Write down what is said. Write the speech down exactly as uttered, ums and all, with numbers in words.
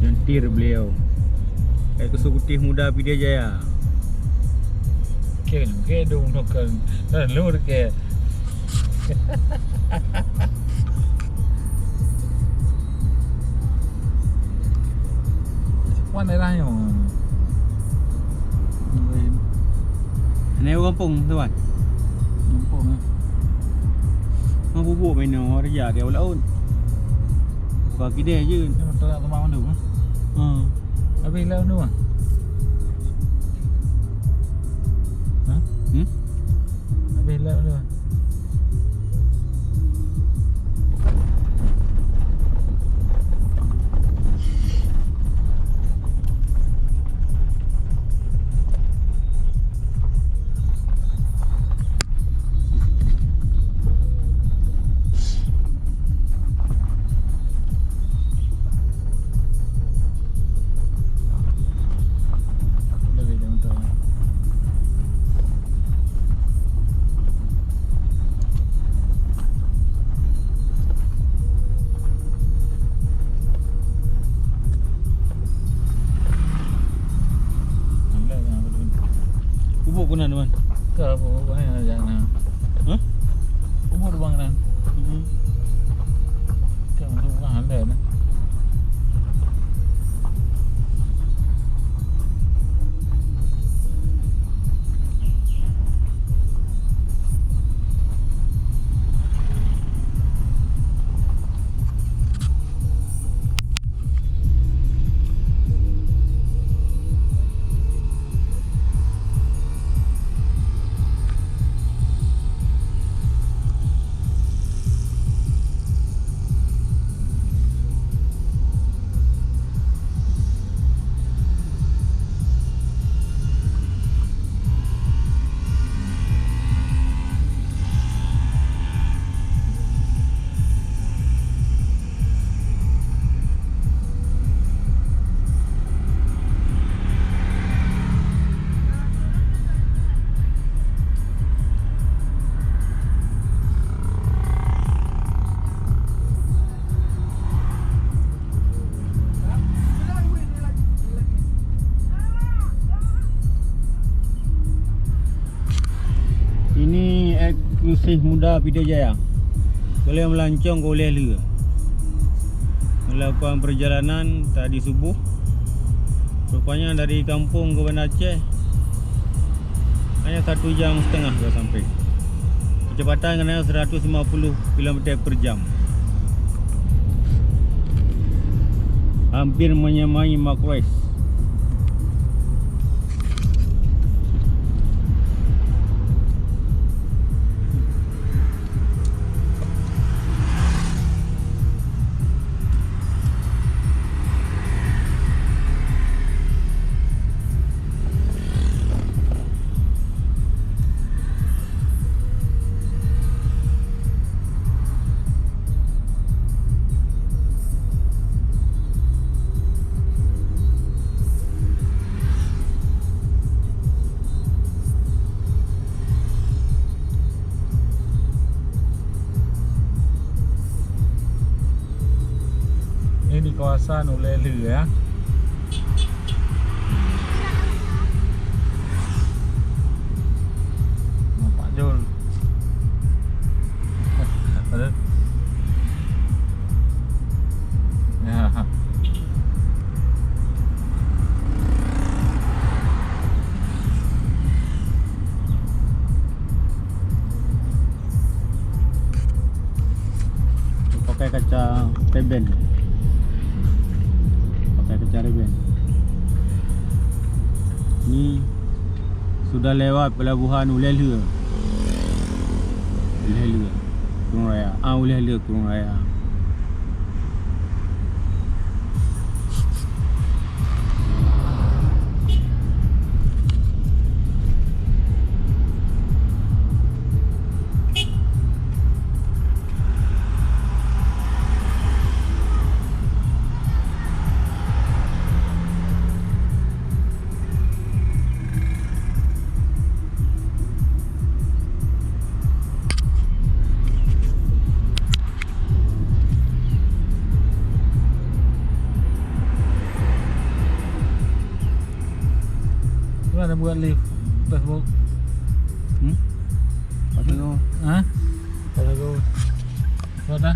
Nyentir beliau. Eksekutif muda Pidie Jaya. Oke, oke, dong, dong, kan. Kan, lu, oke. Siapa daerah nyoe? Ini gampông, tuan. Gampông, eh. Mau bubuk main nyoe, raja dia laut. Bukan kidai je. Ini betul tak tempat mandu, eh? Hmm. Habis laut tu, ah? Ha? Hmm? Habis lap tu. Ubuk keunan, Wan. Ka, ubuk, ubuk, eh, jangan. Hah? Ubuk bang nan. Hmm. Ka, ubuk bang nan. Ini eksklusif muda Pidie Jaya. Boleh melancong ke Ulèe Lheue. Melakukan perjalanan tadi subuh. Rupanya dari kampung ke Banda Aceh hanya satu jam setengah sudah sampai. Kecepatan kena seratus lima puluh kilometer per jam. Hampir menyamai Mark West. Ini di kawasan Ulèe Lheue, ya. Nampak jol. Ada. Ya. Pakai kaca rèbèn. Pakai kaca rèbèn. Ni sudah lewat pelabuhan Ulèe Lheue. Ulèe Lheue, Krueng Raya. Ah, Ulèe Lheue, Krueng Raya. Mana buat live Facebook? Hmm? Apa tu? Ha? Apa tu? Buat dah.